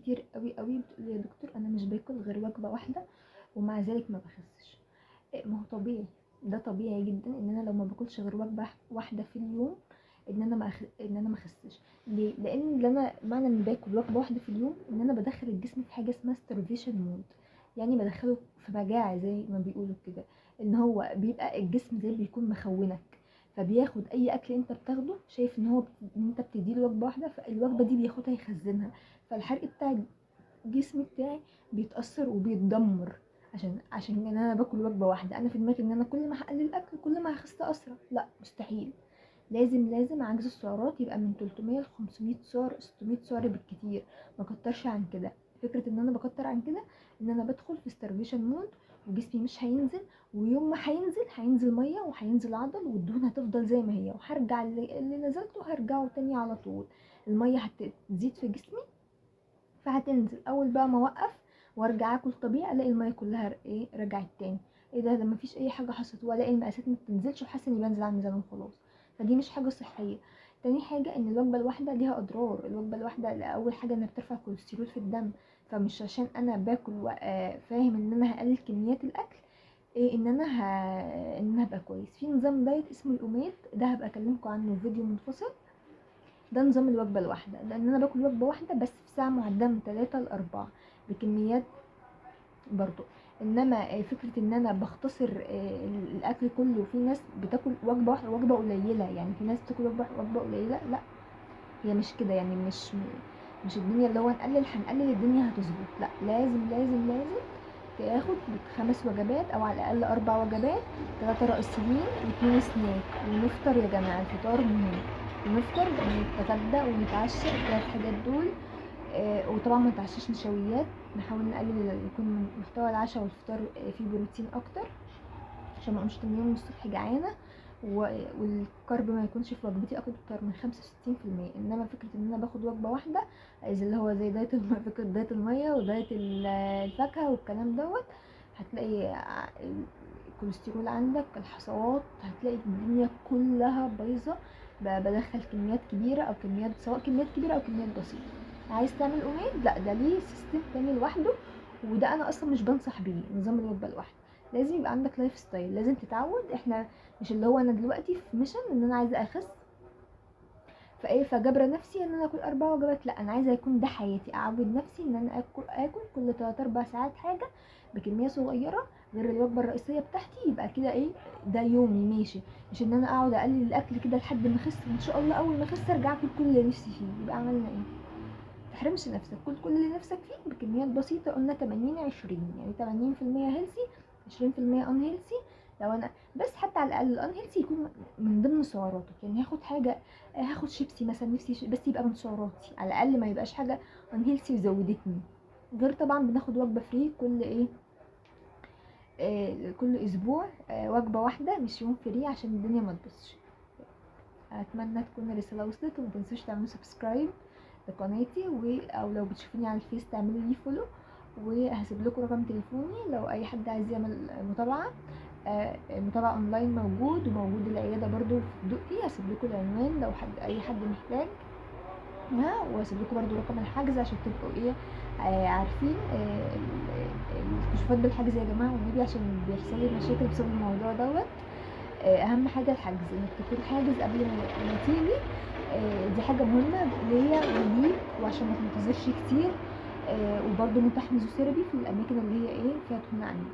كتير قوي قوي بتقول يا دكتور انا مش باكل غير وجبة واحدة ومع ذلك ما بخسش. ما هو طبيعي، ده طبيعي جدا ان انا لو ما باكلش غير وجبة واحدة في اليوم ان انا ما اخسش. ليه؟ لان انا معنى ان باكل وجبة واحدة في اليوم ان انا بدخل الجسم في حاجة اسمها starvation mode، يعني بدخله في مجاعة زي ما بيقولوا كده، ان هو بيبقى الجسم زي بيكون مخونك، فبياخد اي اكل انت بتاخده شايف ان هو ان انت بتديله وجبة واحدة، فالوجبه دي بياخدها يخزنها، فالحرق بتاع الجسم بتاعي بيتاثر وبيتدمر عشان ان انا باكل وجبة واحدة. انا في دماغي ان انا كل ما هقلل الاكل كل ما هخس اسرع، لا مستحيل. لازم عجز السعرات يبقى من 300 ل 500 سعر، 600 سعر بالكتير، ما كترش عن كده. فكرة ان انا بكتر عن كده ان انا بدخل في starvation mode وجسمي مش هينزل، ويوم ما هينزل هينزل مية وهينزل عضل والدهون هتفضل زي ما هي، وهرجع اللي نزلته هرجعه تاني على طول. المية هتزيد في جسمي فهتنزل، اول بقى ما اوقف وارجع اكل طبيعي الاقي المية كلها ايه رجعت تاني، ايه ده مفيش اي حاجة حصلت، والاقي المقاسات ما بتنزلش وحاسه اني بنزل على الميزان وخلاص. فدي مش حاجة صحية. تاني حاجة ان الوجبة الواحدة ليها اضرار. الوجبة الواحدة اول حاجة انها بترفع الكوليسترول في الدم، فمش عشان انا باكل فاهم ان انا هقلل كميات الاكل ايه ان انا ان انا هبقى كويس. في نظام diet اسمه ال OMAD، ده هبقى اكلمكم عنه في فيديو منفصل. ده نظام الوجبة الواحدة، لان انا باكل وجبة واحدة بس في ساعة معدله من 3 ل 4 بكميات برضو. انما فكرة ان انا بختصر الاكل كله، في ناس بتاكل وجبة واحدة وجبة قليله، يعني في ناس بتاكل وجبة قليله، لا هي مش كده، يعني مش الدنيا اللي هو نقلل هنقلل الدنيا هتظبط، لا لازم لازم لازم تاخد 5 وجبات او على الاقل 4 وجبات، 3 رئيسيين و2 سناك، ونفطر يا جماعة، الفطار مهم، ونفطر ونتغدى ونتعشى، الثلاث حاجات دول. وطبعا ما نتعشاش نشويات، نحاول نقلل يكون محتوى العشاء والفطار فيه بروتين اكتر عشان ما اقومش تاني يوم الصبح جعانة، والكرب ما يكونش في وجبتي اكتر من 65%. انما فكرة ان انا باخد وجبة واحدة زي اللي هو زي diet فكرة diet المية و diet الفاكهة والكلام دوت، هتلاقي الكوليسترول عندك، الحصوات، هتلاقي الدنيا كلها بايظة. بدخل كميات كبيرة او كميات، سواء كميات كبيرة او كميات بسيطة. عايز تعمل OMAD، لا ده ليه system تاني لوحده، وده انا اصلا مش بنصح بيه نظام الوجبة الواحدة. لازم يبقى عندك lifestyle، لازم تتعود. احنا مش اللي هو انا دلوقتي في mission ان انا عايزه اخس فايه فجبره نفسي ان انا اكل 4 وجبات، لا انا عايزه يكون ده حياتي، اعود نفسي ان انا اكل كل 3-4 ساعات حاجة بكمية صغيرة غير الوجبة الرئيسية بتاعتي، يبقى كده ايه ده يومي ماشي. مش ان انا اقعد اقلل الاكل كده لحد ما اخس، وان شاء الله اول ما اخس ارجع اكل كل اللي نفسي فيه، يبقى عملنا ايه؟ متحرمش نفسك، كل اللي نفسك فيه بكميات بسيطة. قلنا 80-20، يعني 80% healthy 20% unhealthy. لو انا بس حتى على الاقل ال unhealthy يكون من ضمن سعراتك، يعني هاخد حاجة، هاخد شيبسي مثلا نفسي بس يبقى من سعراتي على الاقل، ما يبقاش حاجة unhealthy وزودتني. غير طبعا بناخد وجبة free كل ايه كل اسبوع، وجبة واحدة مش يوم free عشان الدنيا ما تبصش. اتمنى تكون الرسالة وصلت، وما تنسوش تعملوا subscribe لقناتي، او لو بتشوفوني على الفيس تعملوا لي follow، وهسيب لكم رقم تليفوني لو اي حد عايز يعمل متابعه، متابعه اونلاين موجود، وموجود العيادة برضو في الدقي، هسيب لكم العنوان لو اي حد محتاج، وهسيب لكم برضو رقم الحجز عشان تبقوا ايه عارفين الكشوفات بالحجز يا جماعة والنبي، عشان بيحصل لي مشاكل بسبب الموضوع دوت. اهم حاجة الحجز، انك تكون حاجز قبل ما تيجي، دي حاجة مهمة ليا وليك، وعشان ما تنتظرش كتير. وبرده متاح ميزوثيرابي في الاماكن اللي هي ايه فيها دهون عنيفة.